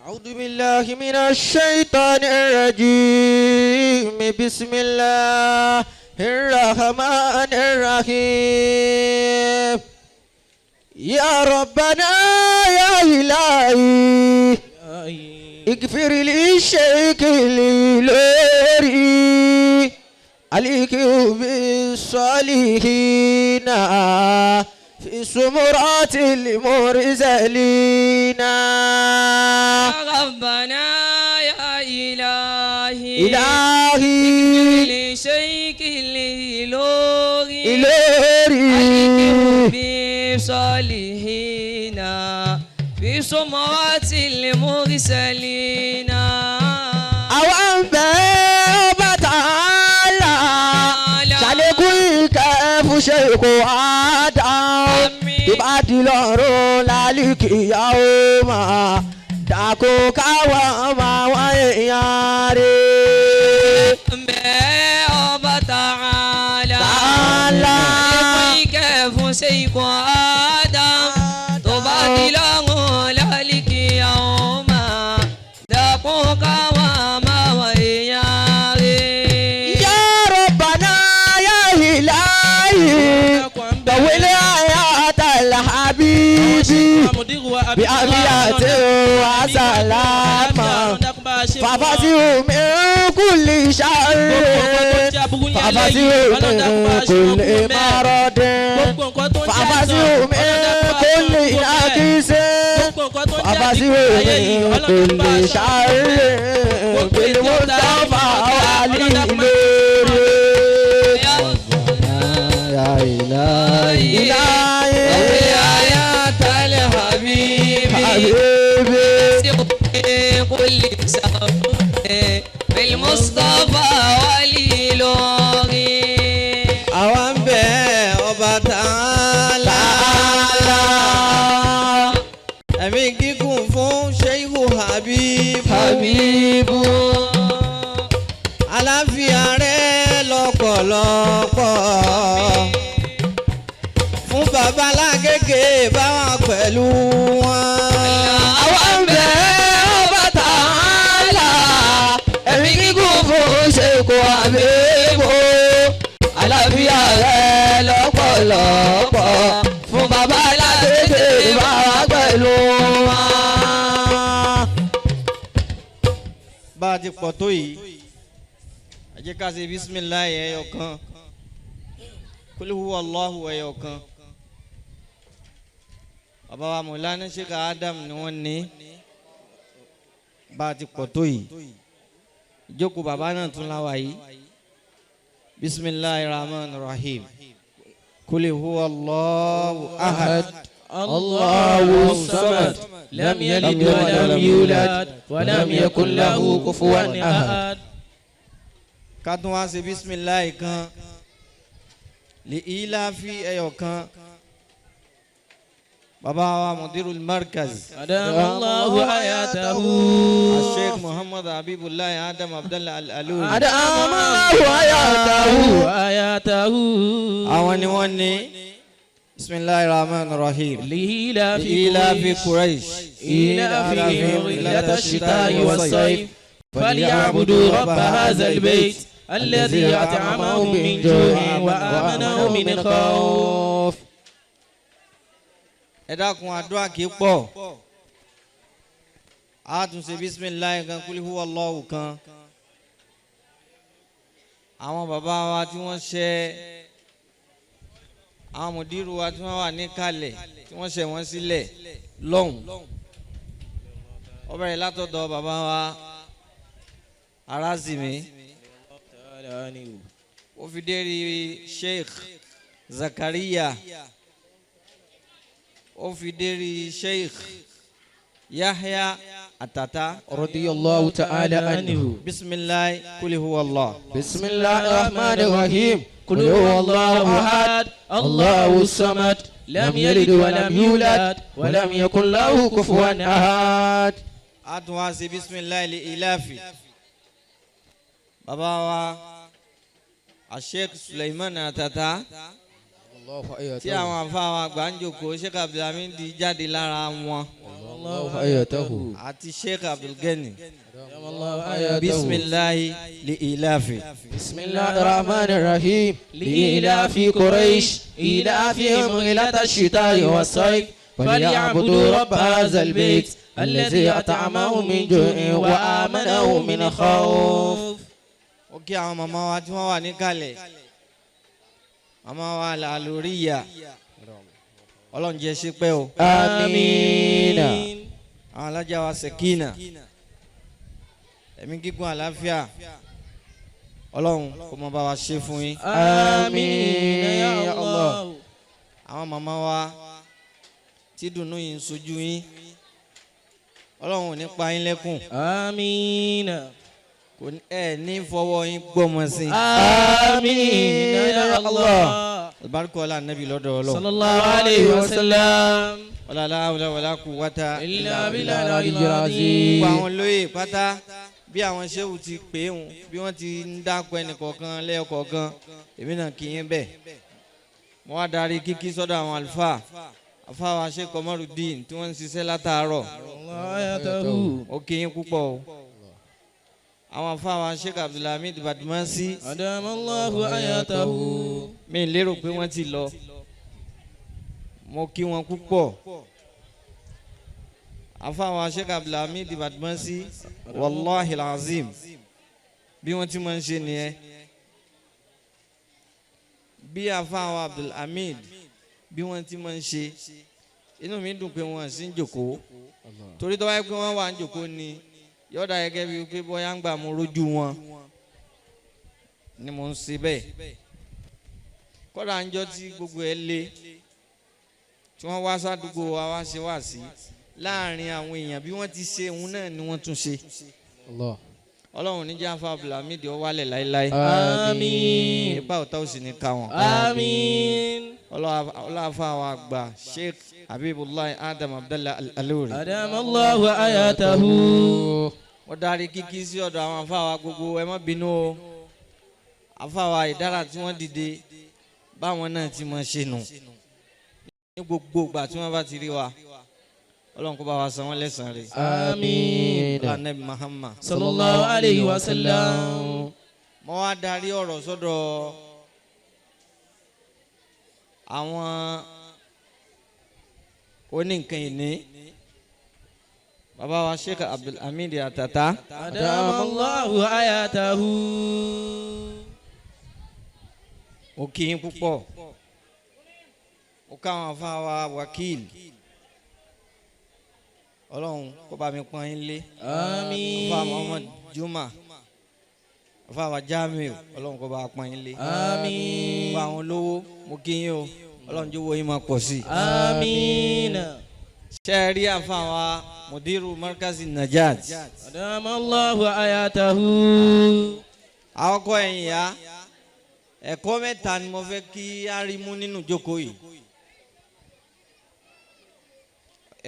أعوذ بالله من الشيطان الرجيم. بسم الله الرحمن الرحيم. يا ربنا يا إلهي، اغفر لي شيخ لوري عليك بالصالحين في سمرات المرسلين. يا ربنا يا إلهي، إلهي، لشيخ الإيلوري، إلهي، بصالحين في سمرات المرسلين. Àwa ń bẹ ọba tààlà, ṣàlékún ìkẹ́ fún Ṣèkò Adam. Àmín. Ìbádìí lọ́rùn lálìkìyà ó máa dàkó káwọn máa wá èèyàn rẹ̀. Bẹ́ ọba Ta'ala. Ta'ala. Àlékún ìkẹ́ fún Ṣèkò Adam. Tó bá di lọ́rùn lálìkì àwọn máa dákun káwọn máa wọ èèyàn rẹ̀. يا ربنا يا إلهي، طول حياة الحبيب بعافية وسلامة، فافزه من كل شر، فافزه من كل مرض، فافزه من كل ناقص، فافزه من كل شر، بالمصطفى وعلي نور. يا إلهي، إلهي، حياة الحبيب، حبيبي، كل شر، بالمصطفى ولي لوري. Àwa ń bẹ ọba Ta'ala, ẹ̀mí gígùn fún Sheikhu Habib, Habibu. Àlàáfíà rẹ̀ lọ́pọ̀lọpọ̀ fún baba lágége, báwa pẹ̀lú wọn. Àwa ń bẹ ọba Ta'ala, ẹ̀mí gígùn fún Ṣèkò Àbíbò, àlàáfíà rẹ̀ lọ́pọ̀lọpọ̀ fún bàbá alágbègbè, báwa pẹ̀lú wọn. Bá a ti pọ̀ tó yìí, ẹ jẹ́ ká ṣe bisimilayi ẹyọ kan, kul huwa Allahu ẹyọ kan. Bàbá wa Mọ̀lánà Sheikh Adam ni wọ́n ní. Bá a ti pọ̀ tó yìí, ìjókòó bàbá náà tún láwa yìí. Bisimilahi rahman rahim, kul huwa Allahu ahad. الله الصمد، لم يلد ولم يولد ولم يكن له كفوا أحد. Ká tún wá ṣe bisimilahi kan, lè ilafi ẹyọ kan. Bàbá wa mudirul markaz, أدام الله حياته. Sheikh Muhammad Habibullah Adam Abdallah Al-Aluri. أدام الله حياته. حياته. Àwọn ni wọ́n ní bisimilahi rahman rahim. لإيلاف ilafi Quraish. إيلافهم رحلة الشتاء والصيف، فليعبدوا رب هذا البيت الذي أطعمهم من جوع وآمنهم من خوف. Ẹ dákun, àdúrà kì í pọ̀. A tún ṣe bisimilahi kan, kul huwa Allahu kan. Àwọn bàbá wa tí wọ́n ṣe, àwọn mùdírù wa tí wọ́n wà níkàlẹ̀, tí wọ́n ṣe wọ́n sílẹ̀ lọ́hùn, ó bẹ̀rẹ̀ látọ̀dọ̀ bàbá wa Arazimi, ó fi dérí Sheikh Zakaria, ó fi dérí Sheikh Yahya Atata. رضي الله تعالى عنه. Bisimilahi, kul huwa Allah. بسم الله الرحمن الرحيم. قل هو الله أحد، الله الصمد، لم يلد ولم يولد ولم يكن له كفوا أحد. A tún wá ṣe bisimilahi li ilafi. Bàbá wa Sheikh Suleiman Atata. Tí àwọn afáwọn àgbà ń jòkó, Sheikh Abdulhamid jáde lára wọn الله حياته. àti Sheikh Abdulgani. الله حياته. Bisimilahi li ilafi. بسم الله الرحمن الرحيم. لإيلاف قريش إيلافهم رحلة الشتاء والصيف فليعبدوا رب هذا البيت الذي أطعمهم من جوع وآمنهم من خوف. Ó kí àwọn màmá wa tí wọ́n wà níkàlẹ̀, màmá wa làlóríyà, Ọlọ́run jẹ́ ṣe pẹ́ o. آمين. Àwọn alájà wa Sekina, ẹ̀mí gígùn, àlàáfíà, Ọlọ́run kó mọ bá wa ṣe fún yín. آمين يا الله. Àwọn màmá wa tí dùnú yìí ń sojú yín, Ọlọ́run ò ní pa yín lẹ́kùn. آمين. Kò ní ẹ ní fọwọ́ yín gbọ́mọ sí i. آمين يا الله. Albarka ọlá Nabi lọ́dọ̀ Ọlọ́run. صلى الله عليه وسلم. Wala la hawla wala quwwata إلا بالله العلي العلي العظيم. Gbogbo àwọn olóyè pátá, bí àwọn ṣéwù ti pè é wọn, bí wọ́n ti ń dákọ ẹnìkọ̀ọ̀kan lẹ́yọkọ̀ọ̀kan, èmi náà kì í bẹ̀. Mo wá darí kíkí sọ́dọ̀ àwọn àlùfáà, àfáà wa Sheikh Komarudeen tí wọ́n ń ṣiṣẹ́ látàárọ̀. الله. Ó kí yín púpọ̀ o. Àwọn àfáà wa Sheikh Abdulhamid Badmasi, أدام الله حياته. mi lérò pé wọ́n ti lọ, mo kí wọn púpọ̀. Àfáà wa Sheikh Abdulhamid Badmasi, wàláhi azim, bí wọ́n ti máa ń ṣe nìyẹn. Bí àfáà wa Abdulhamid bí wọ́n ti máa ń ṣe, inú mi dùn pé wọ́n sì ń jòkóó, torí tó bá yẹ pé wọ́n wà ń jòkóó ni yọ̀ọ́dà gẹ́gẹ́ bíi pé bóyá ń gbà mo rójú wọn ni mo ń ṣe bẹ́ẹ̀. Kọ́dà ń jọ tí gbogbo ẹ lé tí wọ́n wá sádùúgbò wa wá ṣe wá sí láàrin àwọn èèyàn, bí wọ́n ti ṣe òun náà ni wọ́n tún ṣe. Allah. Ọlọ́run ní jẹ́ àfa Abdulhamid ó wálẹ̀ láéláé. آمين. Ipa ọ̀tá ò sì ní ká wọn. آمين. Ọlọ́àfà wa àgbà Sheikh Habibullah Adam Abdallah Al-Aluri. أدام الله حياته. Wọ́n darí kíkí sí ọ̀dọ̀ àwọn àfa wa gbogbo. Ẹ má bínú o, àfa wa ìdára tí wọ́n dìde, báwọn náà ti máa ṣe nù ní gbogbo ìgbà tí wọ́n bá ti rí wa. Ọlọ́run kó bá wa san wọ́n lẹ́san rẹ̀. Àmín. Ọlá Muhammad. صلى الله عليه وسلم. Mo wá darí ọ̀rọ̀ sọ́dọ̀ àwọn oníǹkan ìní, bàbá wa Sheikh Abdulhamid Atata. أدام الله حياته. Mo kí yín púpọ̀. Mo káwọn afá wa wakil, Ọlọ́run kó bá mi pọ́n yín lé. آمين. Afá Muhammad Juma, afá wa Jamiu, Ọlọ́run kó bá pọ́n yín lé. آمين. Gbogbo àwọn olówó, mo kí yín o. Ọlọ́run jọ̀wọ́ yín máa pọ̀ sí i. آمين. Ṣe é rí àfa wa mudiru markazi Najat. أدام الله حياته. Àkọ́kọ́, ẹ̀yìn ya, ẹ̀kọ́ mẹ́ta ni mo fẹ́ kí á rí mú nínú ìjókòó yìí.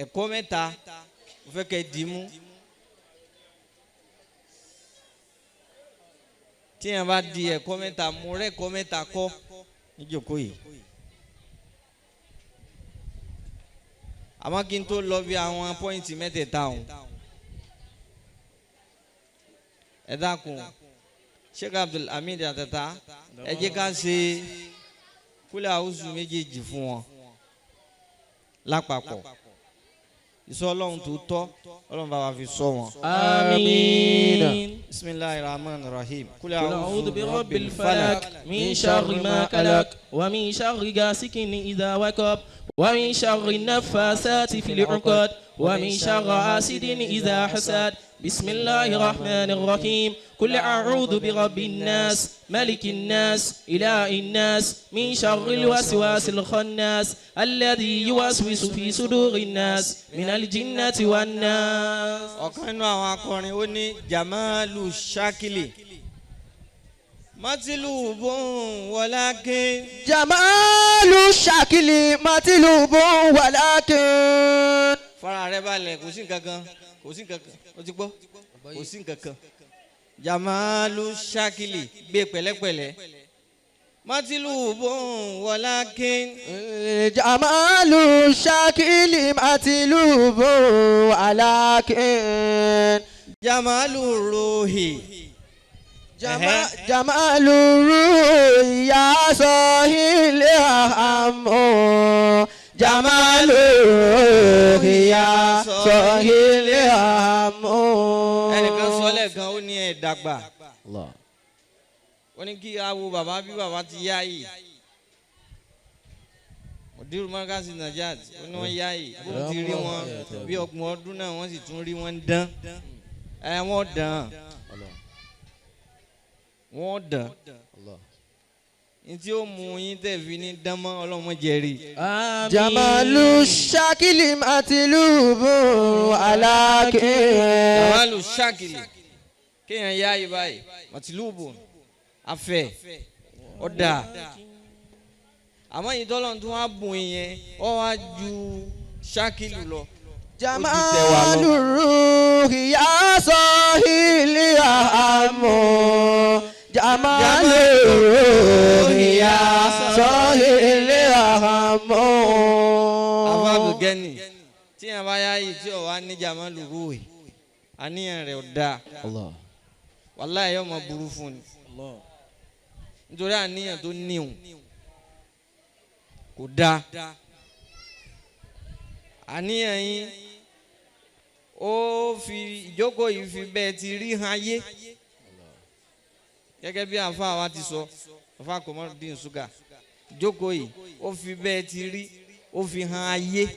Ẹ̀kọ́ mẹ́ta mo fẹ́ kẹ́ dì í mú. Tí yẹn bá di ẹ̀kọ́ mẹ́ta mú rẹ́kọ́ mẹ́ta kọ́ níjókòó yìí. Àmọ́ kí n tó lọ bí àwọn point mẹ́tẹ̀ẹ̀ta ọ̀hún, ẹ dákun, Sheikh Abdulhamid Atata, ẹ jẹ́ ká ṣe kúlẹ̀ àwùsù méjèèjì fún wọn lápapọ̀. Ìsọ Ọlọ́run tó tọ́, Ọlọ́run bá wa fi sọ wọn. آمين. Bisimilahi rahman rahim. Kúlẹ̀ قل أعوذ برب الفلك من شر ما خلق ومن شر غاسق إذا وقب ومن شر النفاثات في العقد ومن شر حاسد إذا حسد. بسم الله الرحمن الرحيم. قل أعوذ برب الناس ملك الناس إله الناس من شر الوسواس الخناس الذي يوسوس في صدور الناس من الجنة والناس. Ọ̀kan nínú àwọn akọrin ó ní jamalu shakili matilubun walakin. جمال الشكل مطلوب ولكن. Fara rẹ balẹ̀, kò sí nǹkan kan, kò sí nǹkan kan, ó ti gbọ́, kò sí nǹkan kan. Jamalu shakili, gbé pẹ̀lẹ́pẹ̀lẹ́. Matlubun walakin. جمال الشكل مطلوب ولكن Jamalu ruhi. جمال الروح يا صاحي الأهم جمال الروح يا صاحي الأهم. Ẹnìkan sọ lẹ́ẹ̀kan, ó ní ẹ̀ dàgbà. Ó ní kí awo bàbá bí bàbá ti yá yìí. Mudiru Markaz Najat, ó ní wọ́n yá yìí. Bó ti rí wọn bí 30 ọdún náà, wọ́n sì tún rí wọn dán. Ẹ wọ́n dán. Wọ́n dán. Ní tí ó mú yín tẹ̀ fi ní dán mọ́, ọlọ́mọ jẹ́rìí. Àmín. جمال الشكل مطلوب ولكن Jamalu shakili, kéèyàn yá yìí báyìí, matlubun, afẹ́ ọ̀dà, àmọ́ yìí tọ́lọ́run tó wá bùn yẹn, ọ wá ju shakilu lọ. جمال الروح يا صاحي الأهم جمال الروح يا صاحي الأهم. Afáàbù gẹ́nì tí yẹn bá yá yìí tí ò wá ní jamalu ruhi, àníyàn rẹ̀ ọ̀dà, wàláhì yóò máa burú fún ni, nítorí àníyàn tó níhùn kò dáa. Àníyàn yín ó fi ìjókòó yìí fi bẹ́ẹ̀ ti rí hàn ayé, gẹ́gẹ́ bí àfa wa ti sọ, àfa Kọmọdún Ṣúgà, ìjókòó yìí ó fi bẹ́ẹ̀ ti rí, ó fi hàn ayé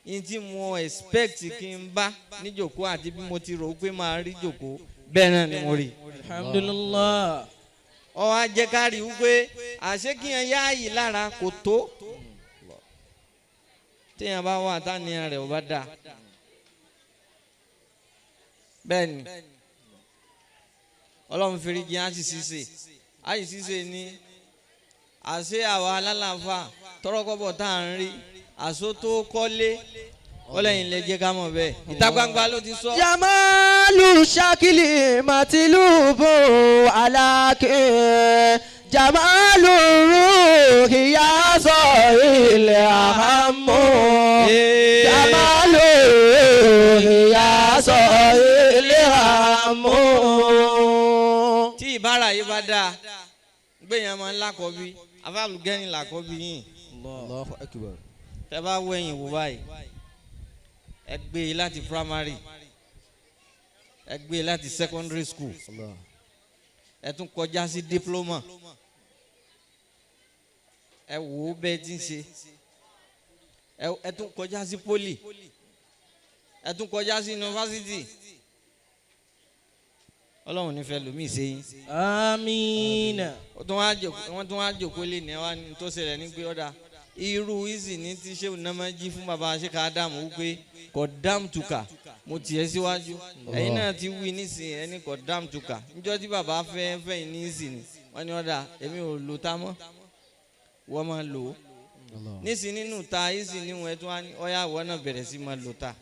yín tí mo expect kí n bá níjókòó àti bí mo ti rò ó pé máa rí jókòó, bẹ́ẹ̀ náà ni mo rí. Alhamdulillah. Ọ wá jẹ́ ká rí wípé àṣé kí yẹn yáàyè lára kò tó, téèyàn bá wà táníyàn rẹ̀ ò bá dáa. Bẹ́ẹ̀ ni ọlọ́run fèrè jẹ́ àṣìṣe àṣìṣe ni àṣé àwa alálàáfà tọrọkọ́bọ̀ tá à ń rí àṣó tó kọ́lé ọlẹ́yin lè jẹ́ ká mọ̀ bẹ́ẹ̀, ìta gbangba ló ti sọ. جمال الشكل مطلوب ولكن جمال الروح يا صاحي الأهم جمال الروح يا صاحي الأهم. Tí ìbára yìí bá dáa, gbẹ̀yìn máa ń lákọ̀ọ́bí, afáàlùgẹ́ni làkọ́bí yìí. Allahu akbar. Tẹ́ bá wẹ̀yìn wò báyìí, ẹ gbé e láti primary, ẹ gbé e láti secondary school, ẹ tún kọjá sí diploma, ẹ wò ó bẹ́ẹ̀ tí ń ṣe, ẹ tún kọjá sí poly, ẹ tún kọjá sí yunifásitì. Ọlọ́run nífẹ̀ẹ́ lómi ṣe yín. Àmín. Ó tún wá jòkó, wọ́n tún wá jòkó lé ní ẹ wá ní tó ṣẹlẹ̀ ní pé ọ̀dà irú ìsì ní tí ṣéwù náà máa jí fún baba ṣé ká dààmú wípé kò dám tukà mo tiẹ̀ síwájú, ẹ̀yin náà ti wí nísìnyí, ẹni kò dám tukà níjọ́ tí baba fẹ́ fẹ́yìn ní ìsì ni wọ́n ní ọ̀dà èmi ò lò tá mọ́, wọ́n máa lò ó nísìnyí nínú ta ìsì níwọ̀n ẹ̀ tún wá ní ọ̀yà ìwọ náà bẹ̀rẹ̀ sí máa lò ta.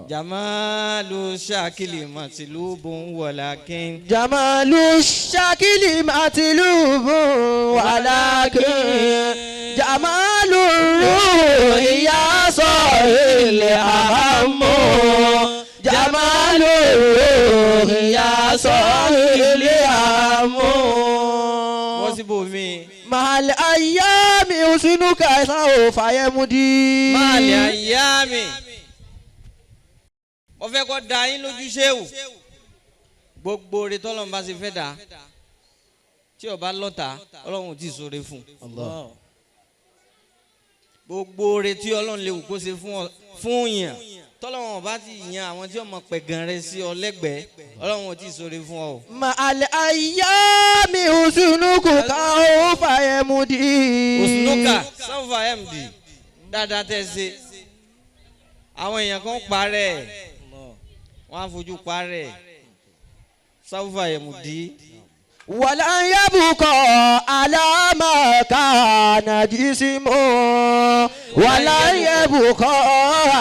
Jamalu shakili matlubun walakin. جمال الشكل مطلوب ولكن جمال الروح يا صاحي الأهم جمال الروح يا صاحي الأهم. Wọ́n sì bò mí. مع الأيام حسنك سوف يمضي. Máa lè àyà mi. Mo fẹ́ kọ́ da yín lójú ṣéwù. Gbogbo oore tọ́lọ́run bá ṣe fẹ́ dà. Tí ó bá lọ́ta, Ọlọ́run ò tí ì sóore fún un. Gbogbo oore tí Ọlọ́run lè wù kó ṣe fún yàn. Tọ́lọ́run ò bá ti yan àwọn tí ó mọ pẹ̀gàn rẹ sí ọ lẹ́gbẹ̀ẹ́, Ọlọ́run ò tí ì sóore fún ọ. مع الأيام حسنك سوف يمضي. Òsùnúkà Sanfa MD, dáadáa tẹ́ ṣe. Àwọn èèyàn kan parẹ́, wọ́n á fojú parẹ́ Sanfa MD. ولن يبقى على ما كان جسمه ولن يبقى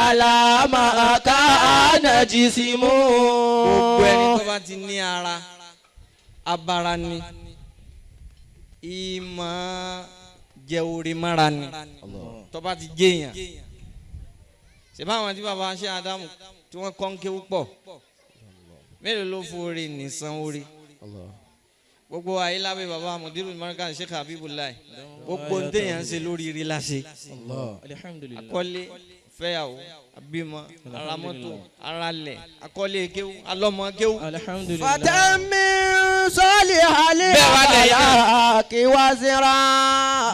على ما كان جسمه. Gbogbo ẹni tó bá ti ní ara abara ni. Ìmọ̀ jẹ orí mára ni tó bá ti jẹyàn. Ṣé báwọn tí bàbá ṣe Ádámù tí wọ́n kọ́ ń kéwú pọ̀ mélòó ló forí nìsan orí gbogbo ayé lábẹ́ bàbá Mudiru Markaz Sheikh Habibullah gbogbo ń téèyàn ń ṣe lórí rí la ṣe. Alhamdulillah. Akọ́lé fẹ́yàwó abímọ aramọ́tò aralẹ̀ akọ́lé kéwú alọ́mọ kéwú. Alhamdulillah. فتم صالح Bẹ́ẹ̀ wá lẹ́yìn náà. الأخلاق وزرا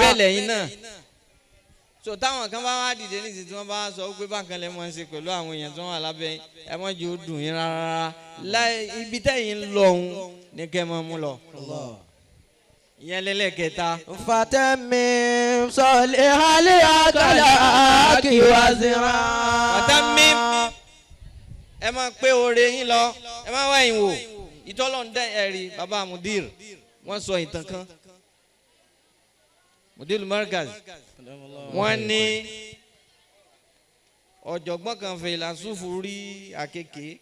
Bẹ́ẹ̀ lẹ́yìn náà so táwọn kan bá wá dìde ní ìsìn tí wọ́n bá sọ pé bákan lẹ́ mọ̀ ń ṣe pẹ̀lú àwọn èèyàn tí wọ́n wà lábẹ́ yín, ẹ mọ̀ jẹ́ ó dùn yín rárá láì ibi tẹ́yìn ń lọ òun ní kẹ́ ẹ mọ̀ mú lọ. Ìyẹn lẹ́lẹ́kẹta. فتم صالح الأخلاق وزرا Fatamim ẹ máa pé oore yín lọ ẹ máa wá ìwò ìtọ́lọ̀ ń dẹ́ ẹ̀rí bàbá Mudir wọ́n sọ ìtàn kan Mudir Markaz wọ́n ní ọ̀jọ̀gbọ́n kan fèlàsúfù rí àkekèé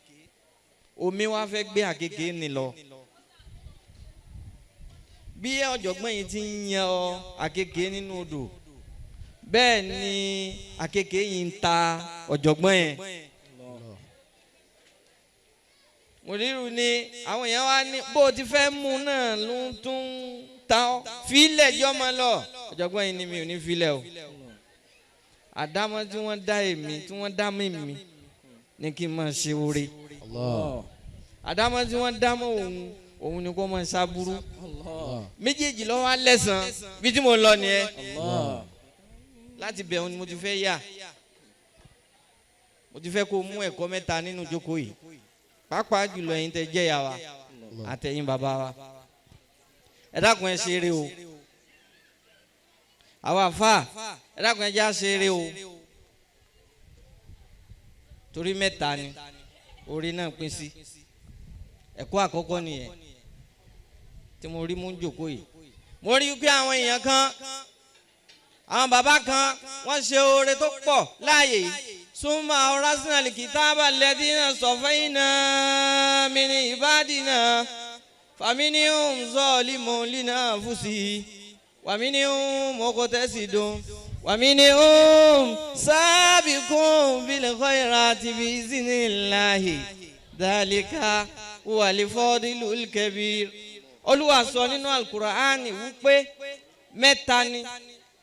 omi wá fẹ́ gbé àkekèé ní lọ bí ọ̀jọ̀gbọ́n yìí ti ń yan ọ àkekèé nínú odò bẹ́ẹ̀ ni àkekèé yìí ń ta ọ̀jọ̀gbọ́n yẹn. Mùdírù ni àwọn èèyàn wá ní bó o ti fẹ́ mú náà ló ń tún ta ọ́ fílẹ̀ jọ́ máa lọ ọ̀jọ̀gbọ́n yìí ni mi ò ní fílẹ̀ o àdámọ́ tí wọ́n dá èmi tí wọ́n dá mí mi ni kí n máa ṣe oore àdámọ́ tí wọ́n dá mọ́ òun òun ni kó máa ṣàbúrú méjèèjì lọ́wọ́ á lẹ́sàn-án bí tí mo lọ nìyẹn láti bẹ̀ òun ni mo ti fẹ́ yà mo ti fẹ́ kó mú ẹ̀kọ́ mẹ́ta nínú ìjókòó yìí pàápàá jùlọ ẹ̀yin tẹ́ jẹ́ ìyá wa àtẹ̀yin bàbá wa ẹ dákun ẹ ṣeré o àwa àfa ẹ dákun ẹ já ṣeré o torí mẹ́ta ni orí náà pín sí ẹ̀kọ́ àkọ́kọ́ nìyẹn tí mo rí mú jókòó yìí mo rí pé àwọn èèyàn kan àwọn bàbá kan wọ́n ṣe oore tó pọ̀ láàyè yìí súnmọ́ ọ̀rásínàlì kìtàbà lẹ́dínà sọ̀fẹ́yìnà mini ìbádìnà fàmínì ń zọ́ọ̀lìmù línà fúsì wàmínì ń mọ́kọ́tẹ́sìdùn wàmínì ń sábìkún bílẹ̀ kọ́ìrà àti bí ziniláhi dálíkà wàlífọ́dìlù kẹbíir. Olúwa sọ nínú alukuraani wípé mẹ́ta ni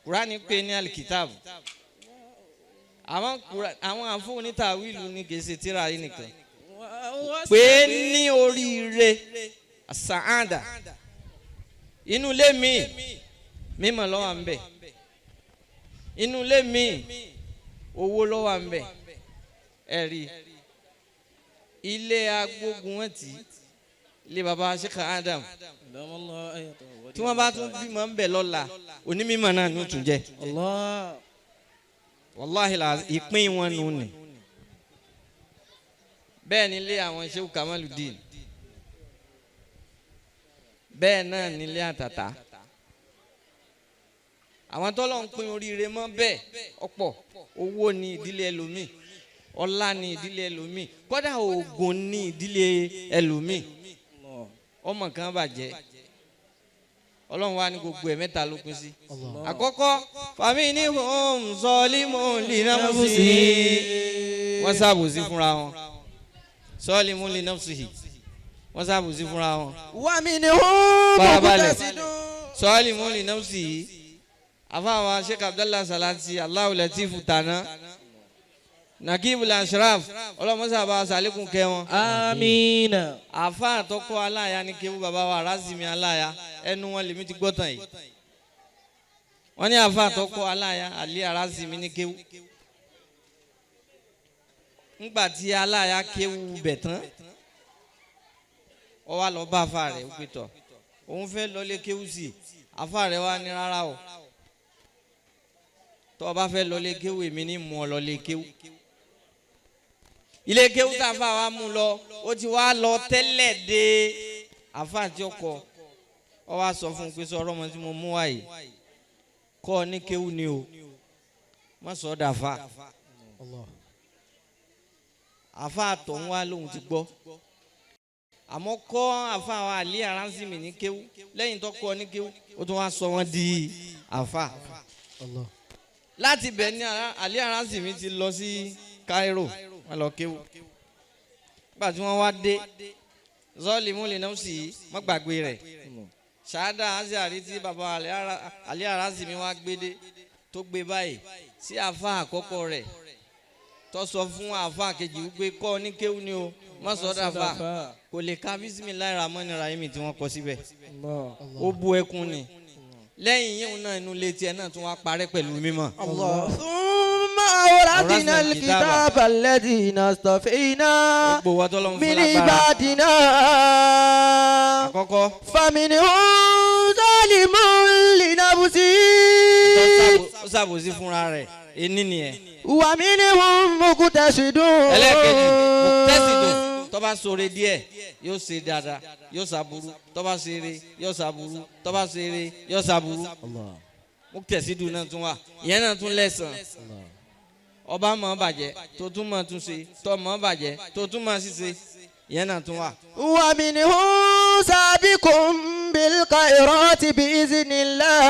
kuraani pè ní alikitaabu àwọn àfọwọ́n níta wíìlú ní kìí ṣe tíra yìí nìkan pé ní oríire sàádà inú ilé mi mímọ̀ ló wà ń bẹ̀ inú ilé mi owó ló wà ń bẹ̀ ẹ rí ilé agbógun wọn tì ilé baba Sheikh Adam tí wọ́n bá tún bímọ ń bẹ̀ lọ́la onímọ̀ náà ní ó tún jẹ́ wàláhì la ìpín wọn nù ní. Bẹ́ẹ̀ ni ilé àwọn Shehu Kamaludin bẹ́ẹ̀ náà ni ilé àtàtà àwọn tọ́lọ̀ ń pín oríire mọ́ bẹ́ẹ̀ ọ̀pọ̀ owó ni ìdílé ẹlòmíì ọlá ni ìdílé ẹlòmíì kódà oògùn ni ìdílé ẹlòmíì ọmọ kan bàjẹ́ ọlọ́run wa ní gbogbo ẹ̀ mẹ́ta ló pín sí. Àkọ́kọ́ fàmí ní hom sọ́ọ́límù lìnàfùsì wọ́n ṣàbòsí fúnra wọn sọ́ọ́límù lìnàfùsì wọ́n ṣàbòsí fúnra wọn. wàmí ni hum Farabalẹ̀. mọ́kútẹ́sídùn. Sọ́ọ́límù lìnàfùsì àfàwọn Sheikh Abdallah Salati Allahu Latifu tàná Nakibul Ashraf ọlọ́mọṣàbà sàlékún kẹ́ wọn. Amina. Àfa àtọkọ aláya ní kéwú bàbá wa Razimi aláya ẹnu wọn lèmi ti gbọ́ tán yìí wọ́n ní àfa àtọkọ aláya àlí Razimi ní kéwú ńgbà tí aláya kéwú bẹ̀ tán ó wá lọ bá àfa rẹ̀ ó pè tọ̀ òun fẹ́ lọlé kéwú sí i àfa rẹ̀ wá ní rárá o tó o bá fẹ́ lọlé kéwú èmi ní mú ọ lọlé kéwú ilé kéwú tá a fa wa mú lọ ó ti wá lọ tẹ́lẹ̀ dé àfa àti ọkọ ọ wá sọ fún un pé sọ ọ̀rọ̀ ọmọ tí mo mú wá yìí kọ́ ọ ní kéwú ni o má sọ ọ́ dàfa àfa àtọ̀ ń wá lóhun ti gbọ́ Àmọ́ kọ́ àfa àwọn àlí aránsìmì ní kéwú, lẹ́yìn tó kọ́ ní kéwú, ó tún wá sọ wọ́n di àfa. Láti bẹ̀ ní àlí aránsìmì ti lọ sí Cairo, wọ́n lọ kéwú. Nígbà tí wọ́n wá dé, zọ́ọ̀lì múlẹ̀ náà sì mọ́ gbàgbé rẹ̀. Ṣáádà Azari tí baba àlí aránsìmì wá gbé dé, tó gbé báyìí sí àfa àkọ́kọ́ rẹ̀, tó sọ fún àfa kejì wípé kọ́ ní kéwú ni o, má sọ dàfa, kò lè ka bisimilayi ramani rahimi tí wọ́n kọ síbẹ̀, ó bu ẹkún ni. Lẹ́yìn yíyún náà, inú ilé tiẹ̀ náà tún wá parẹ́ pẹ̀lú mímọ́. ثم أورثنا الكتاب الذين اصطفينا Gbogbo wa tọ́lọ́run fún من lágbára. عبادنا Àkọ́kọ́, فمنهم ظالم لنفسه ó ṣàbòsí fúnra rẹ̀, ení nìyẹn. ومنهم مقتصد. Ẹlẹ́ẹ̀kejì, tẹ́sídùn, tó bá ṣoore díẹ̀ yóò ṣe dáadáa, yóò ṣàbùrú. Tó bá ṣeré yóò ṣàbùrú, tó bá ṣeré yóò ṣàbùrú. Tẹ̀sídùn náà tún wà, ìyẹn náà tún lẹ́sàn. Ọba mọ̀ bàjẹ́ tó tún mọ̀ tún ṣe, tó mọ̀ bàjẹ́ tó tún mọ̀ ṣíṣe, ìyẹn náà tún wà. ومنهم سابق بالخيرات بإذن الله.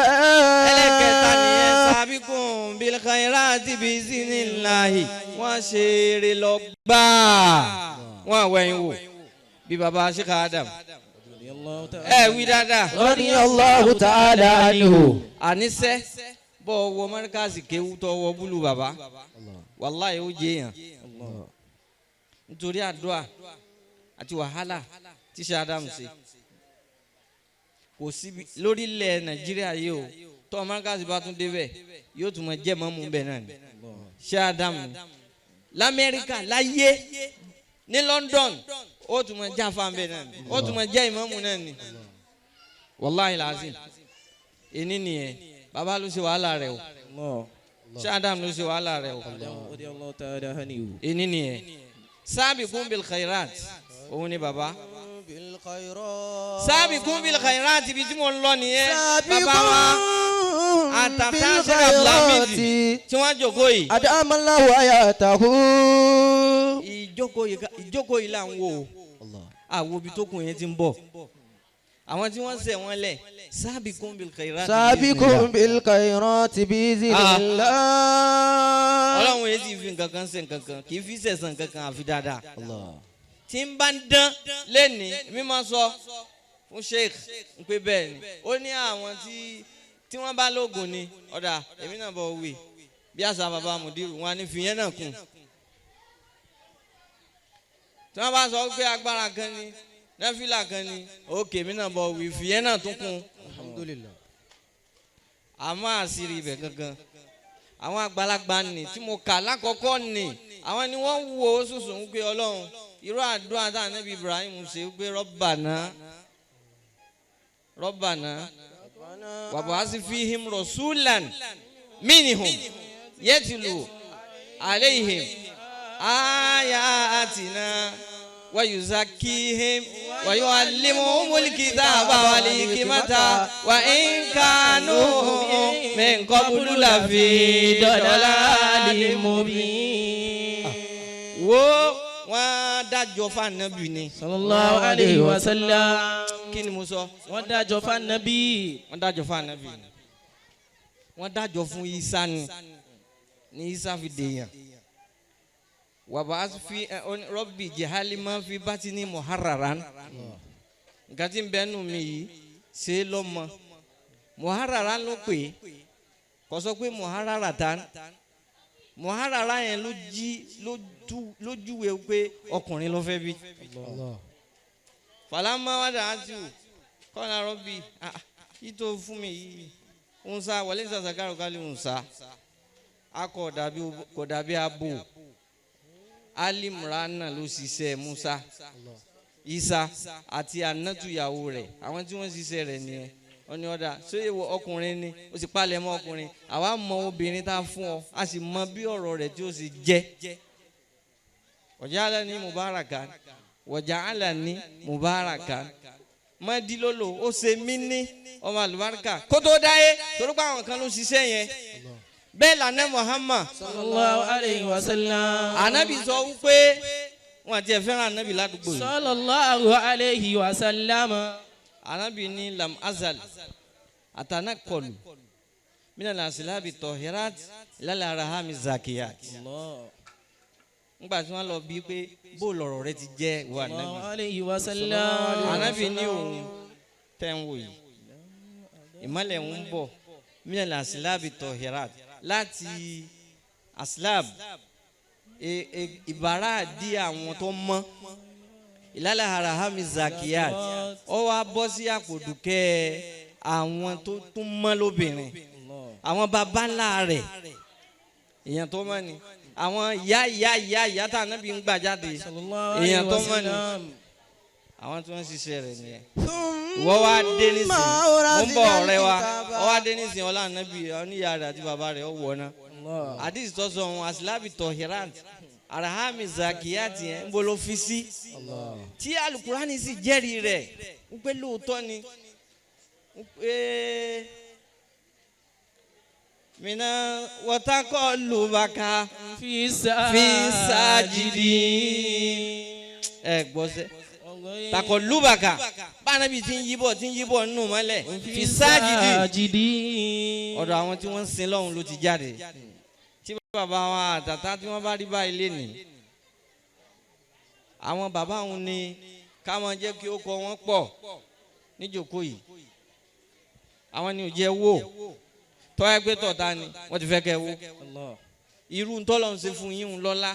Ẹlẹ́kẹta nìyẹn, sabiqun bil khairati bi iznillahi. Wọ́n ṣe eré lọ gbáà, wọ́n àwẹ̀yìn wò bí baba Sheikh Adam, ẹ wí dáadáa. رضي الله تعالى عنه. Àníṣe bọ́ wọ mọ́ríkàsì kéwú tó wọ búlù bàbá, wàláyé ó jẹ èèyàn, nítorí àdúrà àti wàhálà tí Sheikh Adam ṣe. Kò síbi lórílẹ̀ Nàìjíríà yìí o, tó mọ́ríkàsì bá tún débẹ̀, yóò tún mọ jẹ́ mọ́mú bẹ́ẹ̀ náà ni Sheikh Adam ni. Lamẹ́ríkà láyé, ní London, ó tún mọ jáfa bẹ́ẹ̀ náà ni, ó tún mọ jẹ́ ìmọ̀mù náà ni. Wàláyé làásìm, ẹni nìyẹn. Bàbá ló ṣe wàhálà rẹ o, Sheikh Adam ló ṣe wàhálà rẹ o, ẹni nìyẹn. Sabiqun bil khairat, òun ni bàbá. Sabiqun bil khairat, ibi tí mo ń lọ nìyẹn. Bàbá wa àtàtà Sheikh Abdulhamid tí wọ́n jókòó yìí, أدام الله حياته. Ìjókòó yìí là ń wò ó, àwọn ibi tó kùn yẹn ti ń bọ̀, àwọn tí wọ́n ṣẹ̀ wọ́n lẹ̀. Sabiqun bil khairat. سابق بالخيرات بإذن Ah. الله. Ọlọ́run yìí ti fi nǹkan kan ṣe nǹkan kan, kì í fi ṣẹ̀san nǹkan kan àfi dáadáa. Tí ń bá ń dán lẹ́ni, mi máa sọ fún Sheikh ń pé bẹ́ẹ̀ ni. Ó ní àwọn tí wọ́n bá lóògùn ni ọ̀dà, èmi náà bọ̀ wí bí àṣà bàbá Mùdírù wọn á ní fìyẹn náà kùn. Tí wọ́n bá sọ pé agbára kan ni, nẹ́fìlà kan ni, òkè, èmi náà bọ̀ wí fìyẹn náà tún kùn. Àmọ́ àṣírí ibẹ̀ gangan, àwọn àgbàlagbà nì tí mo kà lákọ̀ọ́kọ́ nì, àwọn ni wọ́n wo sùsùn ń pé Ọlọ́run, irú àdúrà tá ànábì Ibrahim ṣe pé Rabbana Rabbana wab'ath fihim rasulan minhum yatlu alayhim ayatina wa yuzakkihim wa yu'allimuhumul kitaba wal hikmata wa in kanu min qablu lafi dalalin mubin. Wo wọ́n dájọ́ fànàbì ni. Sallallahu alayhi wa sallam. Kí ni mo sọ? Wọ́n dájọ́ fànàbí. Wọ́n dájọ́ fànàbì ni, wọ́n dájọ́ fún Isa ni, ní Isa fi dèèyàn. Wàbá fi rọ́bì jihali máa fi batini muharraran, nǹkan tí ń bẹ nù mí yìí ṣe é lọ́mọ. Muharraran ló pè é, kò sọ pé muharraratan. Muharrara yẹn ló jí ló júwe pé ọkùnrin ló fẹ́ bí. Falama wàdà àti kọ́nà rọ́bì yìí tó fún mi yìí ń sá wọlé sàṣàkárò kálí ń sá akọ kò dàbí abo. Alimrana ló ṣiṣẹ́ Musa, Isa àti anatuyàwó rẹ̀, àwọn tí wọ́n ṣiṣẹ́ rẹ̀ nìyẹn. Wọ́n ní ọ̀dà ṣé ìwọ ọkùnrin ni, ó sì palẹ̀ mọ́ ọkùnrin. Àwa mọ obìnrin tá a fún ọ, a sì mọ bí ọ̀rọ̀ rẹ̀ tí ó sì jẹ́. Waja'alani mubaraka, waja'alani mubaraka, mọ́dílólò, ó ṣe mí ní ọmọ àlùbáríkà kó tó dáyé, torí pé àwọn kan ló ṣiṣẹ́ yẹn bẹ́ẹ̀ lànà Muhammad Sallallahu alayhi wa sallam. Anabi sọ wípé Wọn àti ẹ̀ fẹ́ràn anabi ládùúgbò yìí. Sallallahu alayhi wa sallam. Anabi ní lam azal atanakọlu mina asilabi tọhirat lálẹ́ arahami zakiyat. Ngbà tí wọ́n lọ bí pé bó lọ̀rọ̀ rẹ ti jẹ́ wà Sallallahu anabi. alayhi wa sallam. Anabi ní òun tẹ́ ń wò yìí, ìmọ̀lẹ̀ ń bọ̀ mina asilabi tọhirat láti asilab ìbára di àwọn tó mọ́ ìlàlẹ̀ arahami zakiyat, ó wá bọ́ sí àpòdùkẹ́ àwọn tó tún mọ́ lóbìnrin, àwọn baba ńlá rẹ̀, èèyàn tó mọ́ ni, àwọn ìyá ìyá ìyá ìyá tá ànábì ń gbà jáde, Sallallahu alayhi èèyàn tó wa mọ́ ni, sallam. àwọn tí wọ́n ń ṣiṣẹ́ rẹ̀ nìyẹn. Ìwọ wá dé nísìnyí, mo ń bọ̀ ọ̀rẹ́ wa, ọ wá dé nísìnyí, ọlá ànábì oníyà rẹ̀ àti bàbá rẹ̀ ó wọ̀ ná. Àdìsí tó sọ ohun asilabi tọ̀hìrant arahami zakiyat yẹn ń bolo fi sí tí alukurani sì jẹ́rìí rẹ̀ ń pé lóòótọ́ ni, ń pé mina wọ́tákọ́ lùbàkà fi fi sájìdì ẹ gbọ́sẹ̀ takọ̀ lùbàkà bánabi tí ń yíbọ̀ tí ń yíbọ̀ nínú mọ́lẹ̀ fi sájìdì sájìdì. Ọ̀dọ̀ àwọn tí wọ́n ń sin lọ́hùn ló ti jáde. Tí bàbá wa àtàtà tí wọ́n bá rí báyìí lénìí, àwọn bàbá òun ni ká máa jẹ́ kí ó kọ wọ́n pọ̀ níjókòó yìí. Àwọn ni ò jẹ́ wò tọ́ ẹ pé tọ̀ta ni wọ́n ti fẹ́ kẹ́ wò. Irú ntọ́lọ́ ń ṣe fún yín ń lọ́lá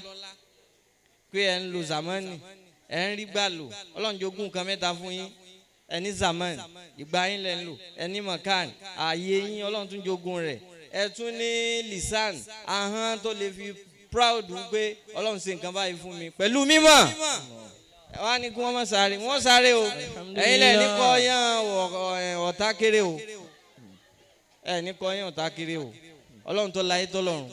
pé ẹ̀ ń lo zamani, ẹ̀ ń rí gbà lò. Ọlọ́run jogún nǹkan mẹ́ta fún yín: ẹ ní zaman, ìgbà yín lẹ́ ń lò, ẹ ní makan, ààyè yín, Ọlọ́run tún jogún rẹ̀, ẹ tún ní lisan, ahọ́n tó lè fi proud pé Ọlọ́run ṣe nǹkan báyìí fún mi pẹ̀lú mímọ̀. Ẹ wá ní kí wọ́n má sáré, wọ́n sáré o. Ẹ̀yin lẹ̀ ní kọ́ yán ọ̀tá kéré o, ẹ̀ ní kọ́ yán ọ̀tá kéré o. Ọlọ́run tó láyé tó lọ́run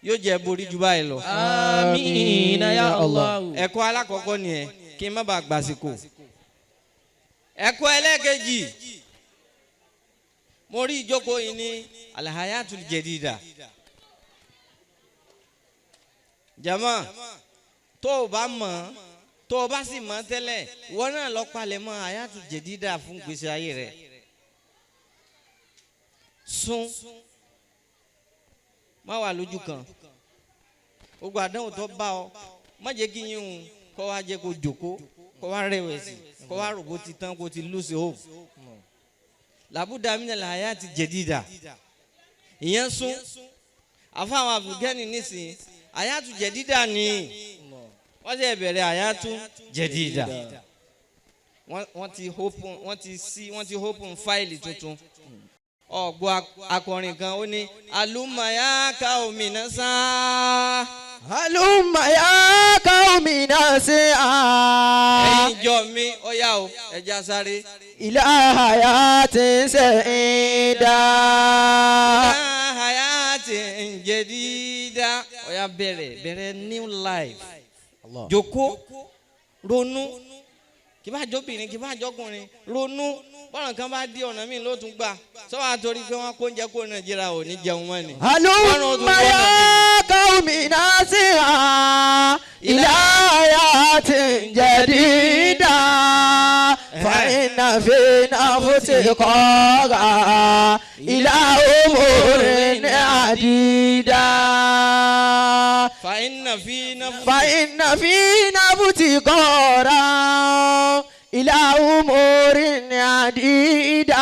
yóò jẹ́ borí ju báyìí lọ. Amina ya Allah. Ẹ̀kọ́ alákọ̀ọ́kọ́ nìyẹn, kí n má bàa gbàsìkò. Ẹ̀kọ́ ẹlẹ́ẹ̀kejì, mo rí ìjókòó yìí ní alhayatul jadida. Jama, tó o bá mọ̀, tó o bá sì mọ̀ tẹ́lẹ̀, ìwọ náà lọ palẹ̀ mọ́ hayatul jadida fún gbèsè ayé rẹ̀. Sún má wà lójú kan. Gbogbo àdánwò tó bá ọ, má jẹ́ kí yín òun kọ́ wá jẹ́ kó jòkó, kó wá rẹ̀wẹ̀sì, kó wá rò bó ti tán, kó ti lose hope. Làbúdà minal hayati jadida. Ìyẹn sún àfáwọn àbùgẹ́ni nísìnyí, hayatu jadida ni wọ́n ṣe bẹ̀rẹ̀ hayatu jadida. Wọ́n ti open, wọ́n ti sí, wọ́n ti open fáìlì tuntun. Ọ̀gbọ́n akọrin kan ó ní alumaya ka omina sáá. Halumma ya qaumina si'a. Ẹ̀yin ìjọ mi, ó yá o, ẹja sáré. Ila hayatin sa'ida. Hayati jadida. Ó yá, bẹ̀rẹ̀ bẹ̀rẹ̀ new life. Jókòó, ronú, kí bá jọbìnrin, kí bá jọkùnrin, ronú. Bọ́lá nǹkan bá di ọ̀nà míì ló tún gbà sọ́wọ́n àtòrí pé wọ́n kó oúnjẹ kó Nàìjíríà ò ní jẹun mọ́ ni. Halumma ya qaumina si'a. Ila hayatin jadida. Fa inna fi nafsi qara ila umurin adida. Fa inna fi nafsi. فإن في نفسي قرا إلى أمور عديدة.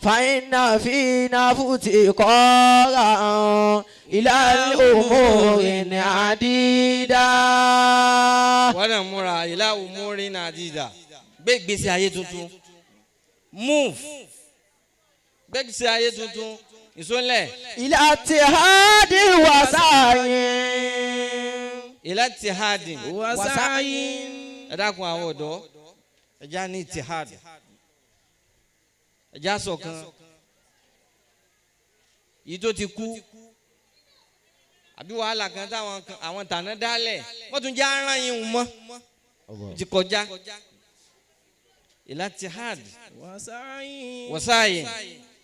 فإن في نفسي قرا إلى الأمور عديدة. Wọ́n náà múra ìlà umuri nàdìdà, gbé ìgbésí ayé tuntun, move, gbé ìgbésí ayé tuntun ìsólẹ̀. إلى اتحاد وسعي. Ìlà tìhádìn. Wasayin. Ẹ dákun, àwọn ọ̀dọ́, ẹ já ní tìhádì, ẹ já ṣọ̀kan. Yìí tó ti kú àbí wàhálà kan táwọn àwọn tàná dálẹ̀, wọ́n tún já ara yín mọ́ ti kọjá. Ìlà tìhádì. Wasayin. Wọ́sáyìn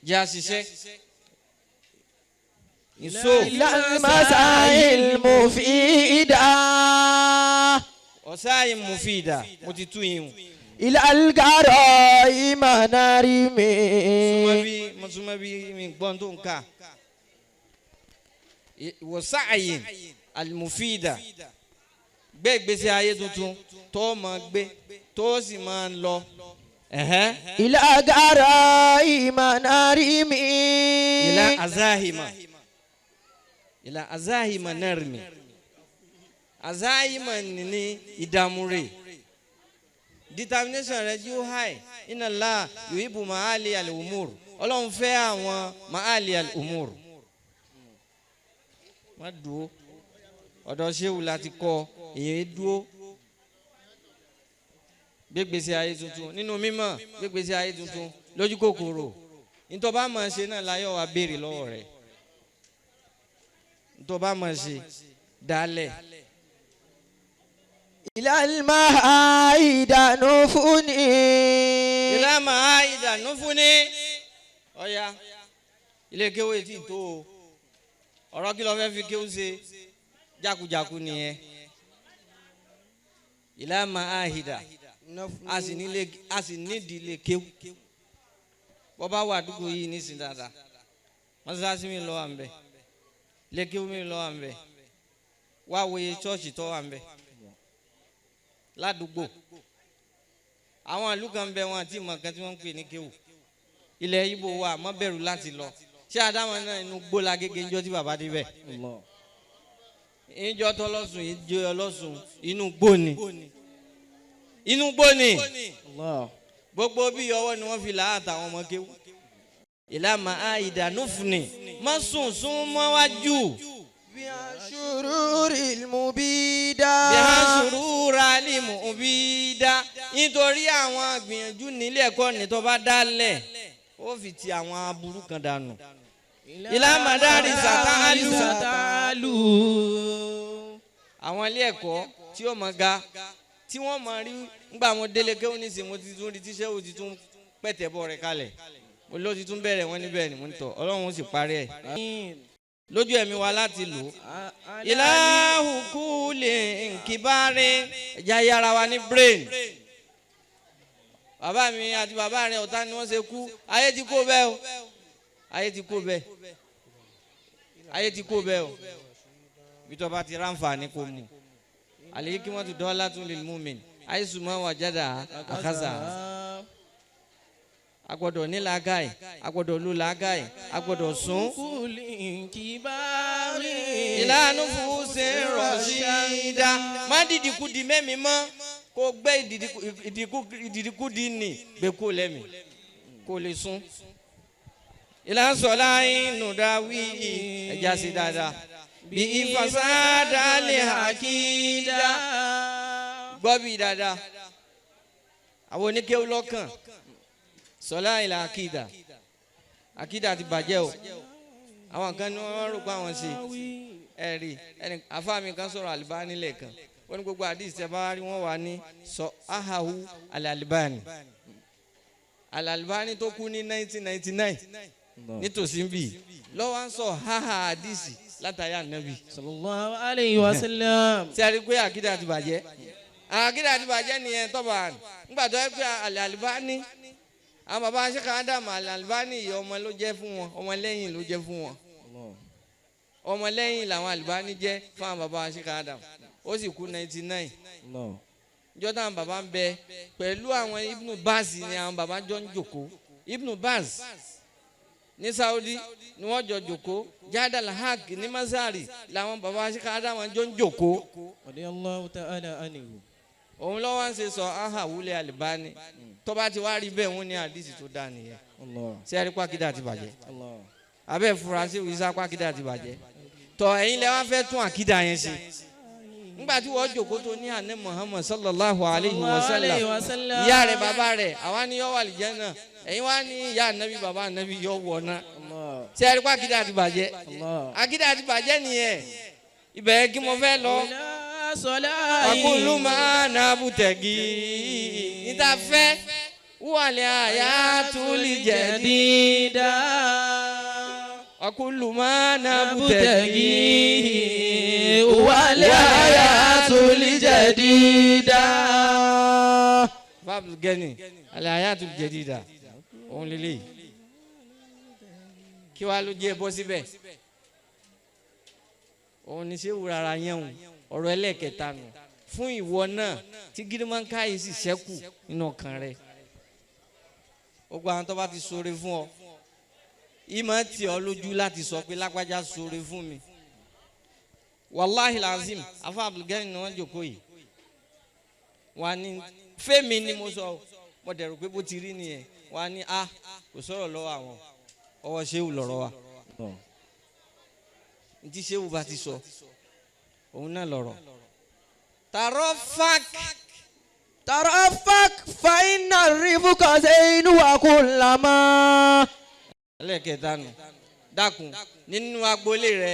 jẹ́ àṣìṣe ìṣó. إلى المسائل المفيدة. Ọ̀sáyìn mufida mo ti tú yín. إلى القراء منارمي Súnmọ́ bí mo súnmọ́ bí mi gbọ́n tó ń kà. Wọ̀sáyìn alimufida gbé ìgbésí ayé tuntun tó máa gbé tó sì máa lọ. Ẹ̀hẹ́n. إلى قراء منارمي Ìlà azahima ìlà azahima narmi azahima ní ìdààmú rẹ̀ determination rẹ̀ yóò high iná la yuhibu maali al-umur ọlọ́run fẹ́ àwọn maali al-umur. Má dúró ọ̀dọ̀ ṣéwù láti kọ́ èyí dúró gbégbèsè ayé tuntun nínú mímọ́ gbégbèsè ayé tuntun lójú kòkòrò ntọ́ bá máa ṣe náà láyọ̀ wá béèrè lọ́wọ́ rẹ̀ ntọ́ bá máa ṣe dálẹ̀. إلى المهايد نفني Ilé máa ìdànù fún ni ọ̀ya ilé kéwé tí tó o ọ̀rọ̀ kí ló fẹ́ fi kéwú ṣe jákujáku nìyẹn. Ilé máa ìdà a sì nílé a sì nídìí ilé kéwú bọ́ bá wà àdúgbò yìí nísìnyí dáadáa mọ́sálásí mi lọ́wọ́ à ń bẹ̀ ilé kéwú mi lọ́wọ́ à ń bẹ̀ wá wòye ṣọ́ọ̀ṣì tó wà ń bẹ̀ ládùúgbò àwọn ìlú kan bẹ wọn àti ìmọ̀ kan tí wọ́n ń pè ní kéwù ilẹ̀ Ìgbò wa má bẹ̀rù láti lọ ṣé àdámọ̀ náà inú gbóla gègé ńjọ́ tí bàbá débẹ̀ ńjọ́ tọ́lọ́sùn ìjọ ọlọ́sùn inú gbó ni inú gbó ni gbogbo bí ọwọ́ ni wọ́n fi là á àtàwọn ọmọ kéwù ìlànà àìdánù fúnni má sùn sún mọ́ wájú. بشرور المبيدة Bí a sùúrù alimu òbí dá nítorí àwọn àgbìyànjú nílé ẹ̀kọ́ ní tó bá dálẹ̀ ó fi ti àwọn aburú kan dànù. Ìlà màdárì sàtálù. Sàtálù. Àwọn ilé ẹ̀kọ́ tí ó mọ̀ ga tí wọ́n mọ̀ rí ńgbà mo délé kéwọ́n nísìnyí mo ti tún rí tíṣẹ́ ò ti tún pẹ̀tẹ̀ bọ̀ rẹ̀ kalẹ̀ mo ló ti tún bẹ̀rẹ̀ wọ́n níbẹ̀ ni mo ń tọ̀ Ọlọ́run ó sì parí ẹ̀ lójú ẹ̀mí wa láti lò ó. Ìlàhùkú lè nkìbáre ẹ̀já yára wa ní brain. Bàbá mi àti bàbá rẹ̀ ọ̀tá ni wọ́n ṣe kú. Ayé ti kó bẹ́ẹ̀ o. Ayé ti kó bẹ́ẹ̀. Ayé ti kó bẹ́ẹ̀ o. Ibi tó bá ti ráǹfààní kò mú. Àlèyé kí wọ́n ti dọ́là tún lè mú mi. Àìsùn máa wà jáde àkàzà. A gbọ́dọ̀ ní làákàyè, a gbọ́dọ̀ lu làákàyè, a gbọ́dọ̀ sún. Kúlì nkìbáre. Ìlànà fúnṣe rọ̀ṣídà má dìdìkudì mẹ́mi mọ́ kó gbé ìdìdìkudì nì gbé kó lẹ́mì kó lè sún. Ìlànà sọ̀lá inú dáwí ẹja sí dáadáa bí ìfàsádà lè hàkídà gbọ́ bí dáadáa àwọn oníkéwú lọ́kàn sọlá ìlà àkídà àkídà ti bàjẹ́ o àwọn kan ní wọ́n rò pé àwọn ṣe ẹ̀rí ẹni afáàmì kan sọ̀rọ̀ àlìbáni lẹ́ẹ̀kan ó ní gbogbo àdìs tẹ́ bá rí wọ́n wà ní sọ ahahu alàlìbáni alàlìbáni tó kú ní 1999 nítòsí ń bì lọ́wọ́ à ń sọ haha àdìs látàrí ànábì Sallallahu alayhi wa sallam. tí a rí pé àkídà ti bàjẹ́ àkídà ti bàjẹ́ nìyẹn tọ́ba ńgbà tó yẹ pé alàlìbáni àwọn baba sẹ́ka ádámù alàlìbáni yìí ọmọ ló jẹ́ fún wọn ọmọ lẹ́yìn ló jẹ́ fún wọn ọmọlẹ́yìn làwọn àlùbáni jẹ́ fún àwọn baba sẹ́ka ádámù ó sì kú 99 ìjọ táwọn baba ń bẹ pẹ̀lú àwọn Ibnu Baz ni àwọn baba jọ ń jòkó Ibnu Baz ní Saudi ni wọ́n jọ jòkó Jadal Haq ní Mazari làwọn baba sẹ́ka ádámù jọ ń jòkó Radiyallahu ta'ala anhu. òun lọ́wọ́ ń ṣe sọ aha wúlẹ̀ àlùbáni tọ́ba ti wá rí bẹ́ẹ̀ wọ́n ní àdìsí tó dáa nìyẹn ṣé ẹ rí pàkídà ti bàjẹ́ abẹ́ furasí wíṣá pàkídà ti bàjẹ́ tọ́ ẹ̀yin lẹ wá fẹ́ tún àkídà yẹn ṣe nígbà tí wọ́n jòkó tó ní àná Muhammad sallallahu alayhi wa sallam ìyá rẹ̀ bàbá rẹ̀ àwa ní yọ wà lìjẹ́ náà ẹ̀yin wá ní ìyá ànábì bàbá ànábì yọ wọ̀ náà ṣé ẹ rí pàkídà ti bàjẹ́ àkídà ti bàjẹ́ nìyẹn ibẹ̀ kí mo fẹ́ lọ akulu máa na butẹ̀gì níta fẹ́ wàlẹ̀ àyà túlì jẹ̀ dídá. Wakulu ma nabtagi wal hayatul jadida. Fábùlù gẹ́ni al-hayatul jadida òun lélẹ̀ kí wàá ló jẹ́ bọ́ síbẹ̀ òun ní sẹ́wù rárá yẹn o ọ̀rọ̀ ẹlẹ́ẹ̀kẹta nù fún ìwọ náà tí gírímọ́ńká yìí sì ṣẹ́kù nínú ọkàn rẹ̀ gbogbo àwọn tó bá ti ṣoore fún ọ ìmọ̀ tì ọ́ lójú láti sọ pé lágbájá ṣoore fún mi wàláhì làzim afa abdulgani ni wọ́n jòkó yìí wọ́n á ní fẹ́mi ni mo sọ mo dẹ̀rù pé bó ti rí nìyẹn wọ́n á ní a kò sọ̀rọ̀ lọ́wọ́ àwọn ọwọ́ ṣéwù lọ́rọ̀ wa ntí ṣéwù bá ti sọ òun náà lọ́rọ̀ tààrọ́ fák. Tarafak fa inna rifuka zainu wa kullama. Ẹlẹ́kẹta nù dákun nínú agboolé rẹ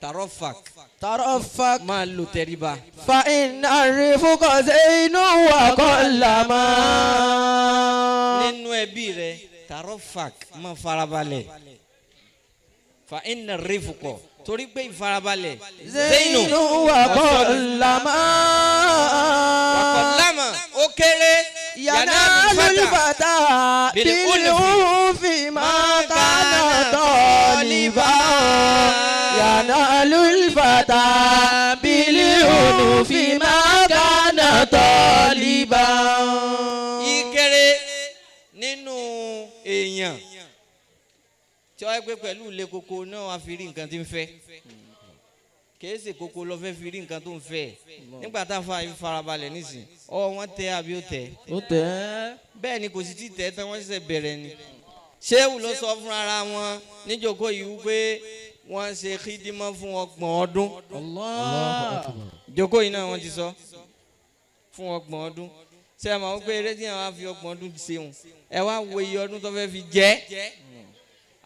tààrọ́ fák. Tarafak máa lo tẹríba. fa inna rifuka zainu wa kullama. Nínú ẹbí rẹ tààrọ́ fák máa farabalẹ̀ fa inna rifuka torí pé ìfarabalẹ̀ zainu wa kullama. Wàkọ̀lámà ó kéré yanalu fata bil-unfi ma kana taliba. Yanalu fata bil-unfi ma kana taliba. Ìkéré nínú èèyàn tí wọ́n pẹ́ pẹ̀lú ilé koko náà wàá fi rí nǹkan tí ń fẹ́ kìí ṣe koko lọ fẹ́ fi rí nǹkan tó ń fẹ́ nígbà tá a fa ìfarabalẹ̀ nísìn ọ wọ́n tẹ àbí ó tẹ ó tẹ bẹ́ẹ̀ ni kò sì ti tẹ̀ tán wọ́n ṣẹ̀ṣẹ̀ bẹ̀rẹ̀ ni ṣéwù ló sọ fún ara wọn níjókòó yìí wípé wọ́n ṣe kídímọ́ fún 30 ọdún. Allah jókòó yìí náà wọ́n ti sọ fún 30 ọdún ṣé ẹ máa wípé eré tí àwọn á fi 30 ọdún ṣeun ẹ wá wo iye ọdún tó fẹ́ fi jẹ́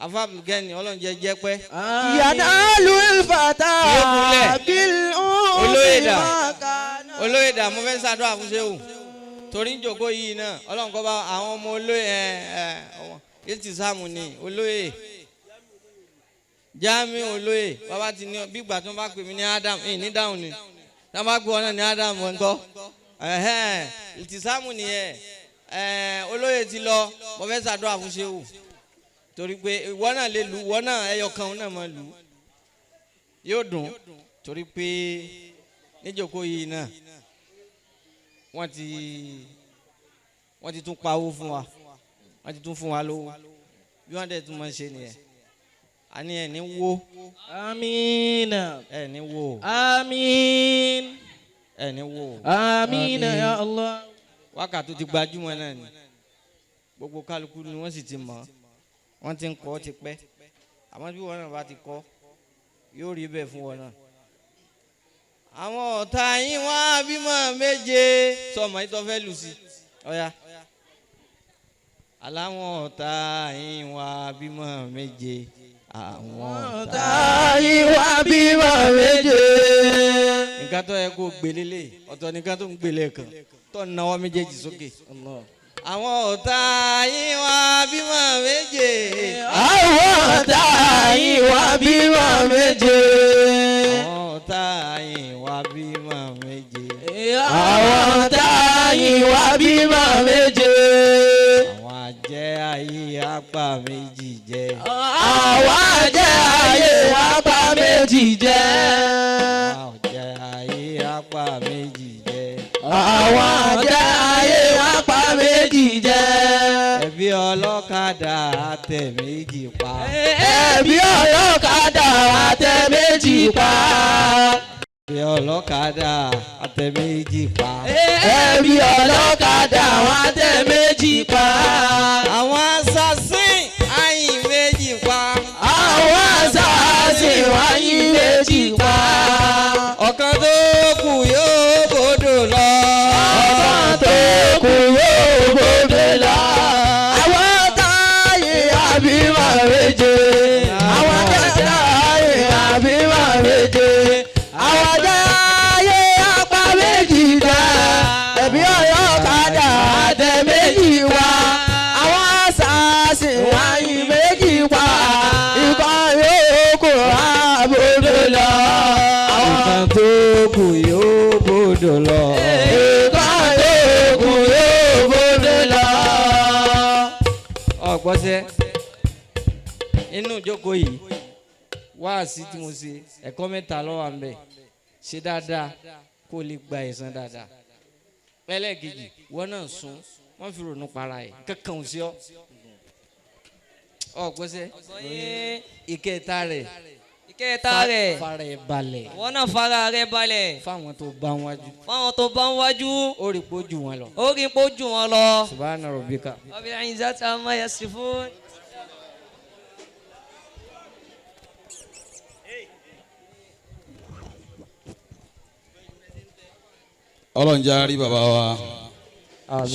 afábùgẹ́ni ọlọ́run jẹ́ jẹ́ pẹ́. Yanalu fata Olóyè bil-unfi dà. ma kana. Olóyè dà mo fẹ́ ṣàdúrà fún ṣéwù torí ń jókòó yìí náà ọlọ́run kọ́ bá àwọn ọmọ olóyè ẹ ẹ ọmọ ìtìsámù ni olóyè Jamiu olóyè bàbá ti ní bí ìgbà tí wọ́n bá pè mí ní Adam ẹ̀ ní dáhùn ni tí wọ́n bá pè wọ́n náà ní Adam ńkọ́ ẹ̀hẹ́n ìtìsámù nìyẹn ẹ̀ olóyè ti lọ mo fẹ́ ṣàdúrà fún ṣéwù torí pé ìwọ náà lè lù ìwọ náà ẹyọ kan náà máa lù yóò dùn torí pé níjókòó yìí náà wọ́n ti tún pawó fún wa wọ́n ti tún fún wa lówó bí wọ́n dẹ̀ tún máa ń ṣe nìyẹn àní ẹ̀ ní wó. Amina. Ẹ̀ ní wó. Amin. Ẹ̀ ní wó. Amina ya Allah. Wákàtí ti gbajúmọ̀ náà ni gbogbo kálukú ni wọ́n sì ti mọ̀ wọ́n ti ń kọ́ ti pẹ́ àmọ́ bí wọn náà bá ti kọ́ yóò rí bẹ́ẹ̀ fún wọn náà. Àwọn ọ̀tá yín wá bímọ méje sọmọ yìí tó fẹ́ lù sí ọ̀ya. Aláwọn ọ̀tá yín wá bímọ méje. Àwọn ọ̀tá yín wá bímọ méje. Nǹkan tó yẹ kó gbélé lé ọ̀tọ̀ nǹkan tó ń gbélé kan tó ń nawọ́ méjèèjì sókè. Àwọn ọ̀tá yín wá bímọ méje. Àwọn ọ̀tá yín wá bímọ méje. Àwọn ọ̀tá yín wá bímọ méje. Àwọn ọ̀tá yín wá bímọ méje. Àwọn àjẹ́ ayé apá méjì jẹ. Àwọn àjẹ́ ayé apá méjì jẹ. Àwọn àjẹ́ ayé apá méjì jẹ. Àwọn àjẹ́ ayé apá méjì jẹ. Ẹbí ọlọ́kadà àtẹ méjì pa. Ẹbí ọlọ́kadà àtẹ méjì pa. Ẹbí ọlọ́kadà àtẹ méjì pa. Ẹbí ọlọ́kadà àtẹ méjì pa. Àwọn assassin ayin méjì pa. Àwọn assassin ayin méjì pa. Ọ̀kan tó kù yóò bòdò lọ. Ọ̀kan tó kù yóò bòdò lọ. Àwọn táyé àbímọ méje. Àwọn táyé àbímọ méje. Àwọn táyé apá méjì dá. Ẹbí ọlọ́kadà àtẹ méjì wá. Ọ̀gbọ́sẹ́ inú ìjókòó yìí, wáàsí tí mo ṣe, ẹ̀kọ́ mẹ́ta ló wà ńbẹ̀. Ṣe dáadáa kó o lè gba ẹ̀san dáadáa. Ẹlẹ́ẹ̀kejì, wọ́n náà sún wọ́n fi ronú para ẹ̀ kankan ò sí ọ. Ọ̀gbọ́sẹ́, ìkẹta rẹ̀, Ìkẹta rẹ̀, fara ẹ̀ balẹ̀ wọ́n náà fara rẹ̀ balẹ̀ fáwọn tó bá wájú, fáwọn tó bá ń wájú, ó rí pé ó jù wọn lọ. Ó rí pé ó jù wọn lọ. Subhana rabbika. Rabbil izzati amma yasifun. Ọlọ́run jẹ́ á rí bàbá wa.